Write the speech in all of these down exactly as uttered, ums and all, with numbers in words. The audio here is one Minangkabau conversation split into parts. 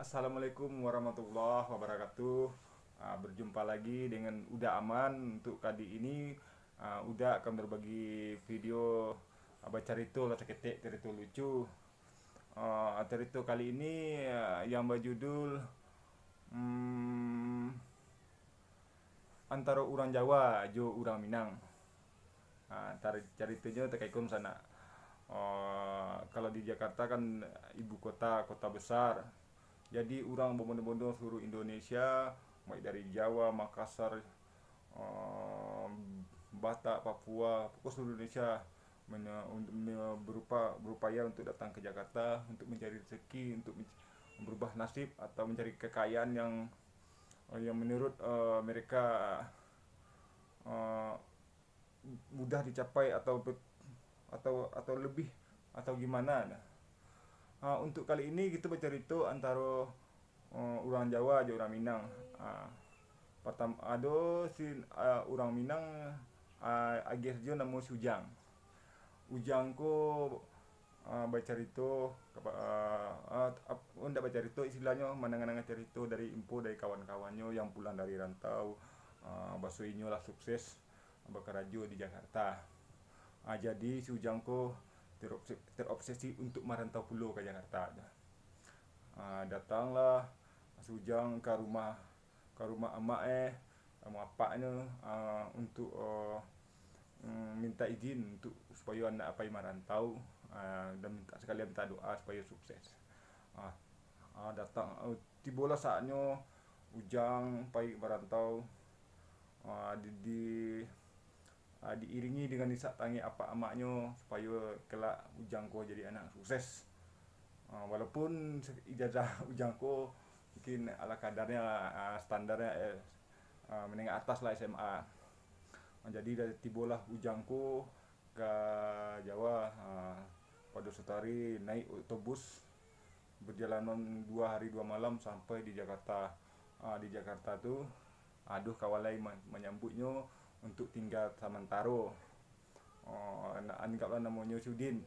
Assalamualaikum warahmatullahi wabarakatuh. Ah, berjumpa lagi dengan Uda Aman. Untuk kali ini, ah, Uda akan berbagi video, ah, bacarito lah saketek, carito lucu. Ah, carito kali ini, ah, yang bajudul, hmm, Antaro Urang Jawa jo Urang Minang. Ha, tar-, caritonyo takaikun sanak. Oh, kalau di Jakarta kan ibu kota, kota besar. Jadi urang babondo-bondo seluruh Indonesia, baik dari Jawa, Makassar, eh, Batak, Papua, pokok seluruh Indonesia mene-, un-, me-, berupa-, berupaya untuk datang ke Jakarta untuk mencari rezeki, untuk menc-, berubah nasib atau mencari kekayaan yang, yang menurut, eh, mereka, eh, mudah dicapai atau bet-, atau, atau lebih atau gimana nah. Ah, untuk kali ini kita bacarito antaro, eh, urang Jawa jo urang Minang. Ah, patam-, ado si, ah, urang Minang, ah, agiah sajo namo si Ujang. Ujang ko, ah, bacarito, kapa-, ah, ah, ap-, oh, ndak bacarito, istilahnyo mandanga-nganga carito dari info dari kawan-kawannyo yang pulang dari rantau, ah, baso inyo lah sukses bakarajo di Jakarta. Ah, jadi si Ujang ko terobse-, terobsesi untuk marantau pulo ka Jakarta. Ah, datanglah si Ujang ka rumah, ka rumah amak eh, rumah apaknyo, ah, untuk, eh, mm, minta izin untuk supayo anak apai marantau, ah, dan minta, sakalian minta doa supayo sukses. Ah, ah, datang, eh, tibolah saatnyo Ujang pai marantau, ah, di, di, ah, diiringi dengan isak tangis apak amaknyo, supayo kelak Ujang ko jadi anak sukses. Ah, walaupun se-, ijazah Ujang ko mungkin ala kadarnyo, ah, standarnyo, eh, ah, menengah atas lah, S M A. Ah, jadi, da-, tibolah Ujang ko ka Jawa, ah, pado suatu hari naik otobus, berjalanan dua hari dua malam sampai di Jakarta. Ah, di Jakarta tu, adoh kawan lai ma-, manyambuiknyo untuk tingga samantaro. Oh, na-, anggaplah namonyo si Udin.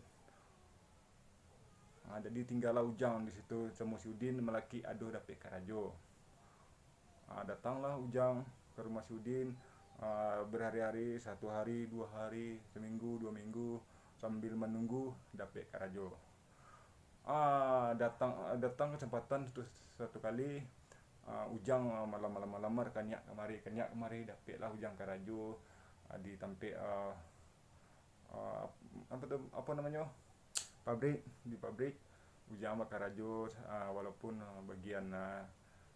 Ah, jadi tinggalah Ujang di situ samo si Udin, malakik adoh dapek karajo. Ah, datanglah Ujang ka rumah si Udin, ah, berhari-hari, satu hari, dua hari, seminggu, dua minggu, sambil menunggu dapek karajo. Ah, datang, datang kesempatan satu, satu kali, ah, Ujang, ah, malam-malam malamar, kaniak kamari, kaniak kamari, dapeklah Ujang karajo, ah, di tampek, ah, ah, apa tu, apa namonyo, pabrik, di pabrik. Ujang bakarajo, ah, walaupun, ah, bagian, ah,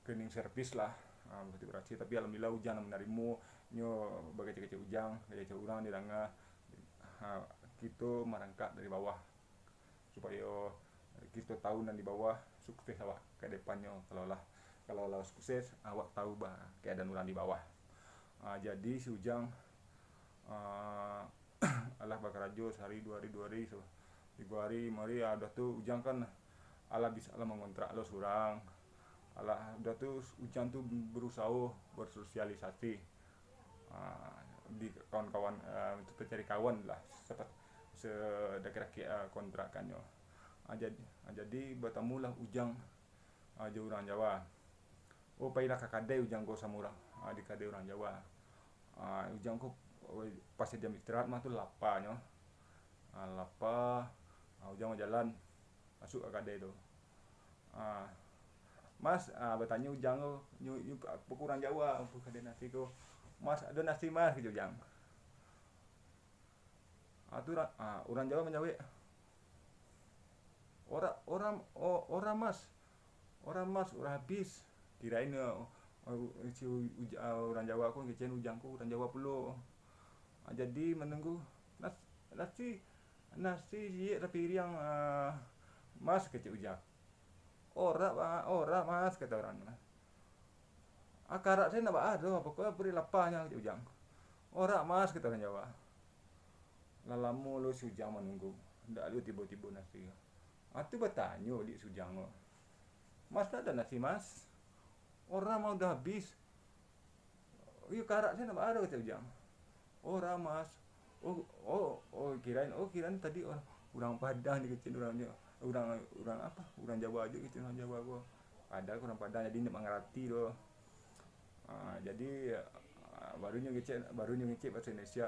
cleaning service lah, ah, berarti, tapi alhamdulillah Ujang lah manarimo nyo, bakecek-kecek Ujang, kecek urang di danga, ah, kito marangkak dari bawah, supayo kito tahu nan di bawah sukses awak ka depannyo. Kalau lah, kalau lah sukses, awak tahu ba keadaan urang di bawah. Ah, jadi si Ujang, ah, alah bakarajo sahari, dua hari, dua hari, so, tigo hari, limo hari, ah, udah tu Ujang kan alah bisa lah mangontrak lo surang. Alah, udah tu Ujang tu berusaho bersosialisasi, ah, di kawan-kawan, ah, untuk pencari kawan lah, sepat-, sedakek-dakek, ah, kontrakannyo. Ah, jadi, ah, jadi batamulah Ujang, ah, jo urang Jawa. Oh, pailah ka kadai Ujang ko samo urang, ah, di kadai urang Jawa. Ah, Ujang ko, oh, pas jam istirahat mah tu lapa nyo. Ah, lapa, ah, Ujang bajalan masuak ka kadai tu. Ah, "Mas," ah, batanyo Ujang ko, nyo, nyo, "Apo ko urang Jawa, apo kadai nasi ko?" "Mas, ado nasi, Mas," kecek Ujang. Ah, tu ra-, ah, urang Jawa manjawek, "Ora, ora, o-, ora, Mas. Ora, Mas, ora habis." Kirain, eh, eh, si u-, uj-, ah, urang Jawa ko ngecen Ujang ko urang Jawa pulo. Ah, jadi manunggu nas-, nasi, nasi ciek sapiriang, ah, Mas, kecek Ujang. "Ora, Ma-, ora, Mas," kato urang. "Ah, karak se ndak baa doh, pokoknyo paruik lapa nyo," kecek Ujang. "Ora, Mas," kato urang Jawa. Lah lamo lo si Ujang manunggu, ndak lo tibo-tibo nasi. Ah, tu batanyo liak si Ujang ko, "Mas, ndak ado nasi, Mas?" "Ora, Mas, udah habis." "Iyo, karak se ndak baa doh," kecek Ujang. "Ora, Mas." "Oh, oh, oh, kirain, oh, kirain tadi urang, urang Padang dikecek urang, urang, urang apo? Urang Jawa ajo," kecek urang Jawa ko. Padahal kurang Padang, jadi indak mangarati doh. Ah, jadi, ah, baru nyo ngecek, baru nyo ngecek bahasa Indonesia,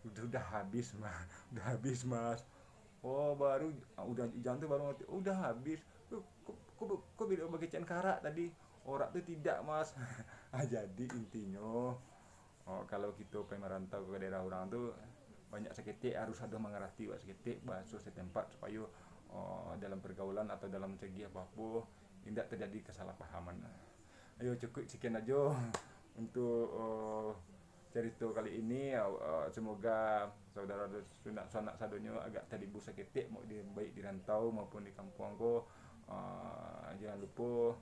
"Udah, udah habis, Mas. Udah habis, Mas." Oh, baru, ah, udah, Ujang tu baru ngerti, "Oh, udah habis. Kok, kok, kok, kok beda bagecekan karak tadi? Orak tu tidak, Mas." Ah, jadi intinyo, oh, kalau kito pai marantau ka daerah urang tu, banyak saketek harus ado mangarati wak saketek bahaso setempat supayo, oh, dalam pergaulan atau dalam segi apo-apo indak terjadi kesalahpahaman. Ayo, cukup sekian ajo untuk, oh, carito kali ini. Ah, semoga saudara sanak-sanak sadonyo agak terhibur saketek, mau di, baik di rantau maupun di kampuang ko. Ah, jangan lupo,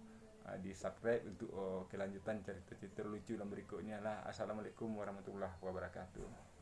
ah, di-subscribe untuk, oh, kelanjutan carito-carito lucu nan berikutnyo lah. Assalamualaikum warahmatullahi wabarakatuh.